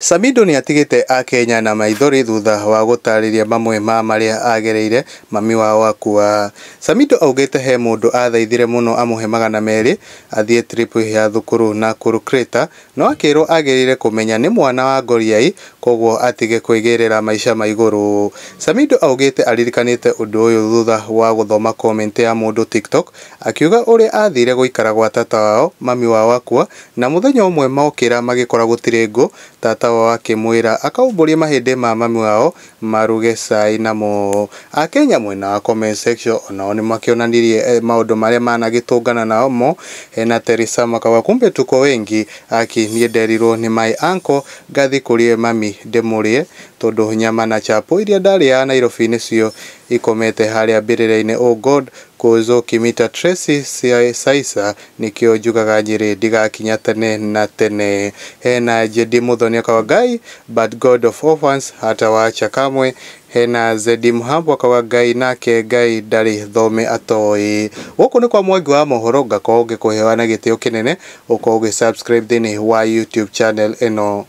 Samidoh nĩatigĩte akenya na maithori thutha wa gũtarĩria mamwe ma marĩa agereire mami wao akua. Samidoh augĩte he mũndũ athaithire mũno amũhe 200 athiĩ trip ya thukuru Nakuru Crater no akĩrwo agĩrĩire kũmenya nĩ mwana wa ngoriai koguo atige kwĩgĩrĩra maica ma igũrũ. Samidoh augĩte aririkanĩte ũndũ ũyũ thutha wa gũthoma comment ya mũndũ TikTok akiuga ũrĩa athire gũikara gwa tata wao mami wao akua na mũthenya ũmwe mokĩra magĩkora gũtirĩ ngũ tata wao akĩmwĩra akaumbũrie mahĩndĩ ma mami wao maruge cai namo. Akenya mwena wa comment section onao nĩmakĩonanirie maũndũ marĩa managĩtũngana nao mo. Hena Teresa makauga kumbe tuko wengi aki niĩ nderirwo nĩ my uncle ngathi kũrĩ mami ndĩmũrĩe tondũ nyama na chapo iria ndarĩaga Nairobi nĩcio ikomete harĩa mbĩrĩra-inĩ. Oh God Kuzo Kimita Tracy Saisa nĩkĩo njugaga Nyĩrĩ ndigakinya tene na tene. Hena Jedi Muthoni akauga Ngai but God of orphans hatawacha kamwe. Hena Zedi Mhambo akauga Ngai nake Ngai ndarĩ thome atoĩ. Gũkũ nĩ kwa Mwangi wa mohoro, ngakorwo ngĩkũhewa na gĩtĩo kĩnene ũkorwo ũgĩ subscribe thĩinĩ wa YouTube channel ĩno.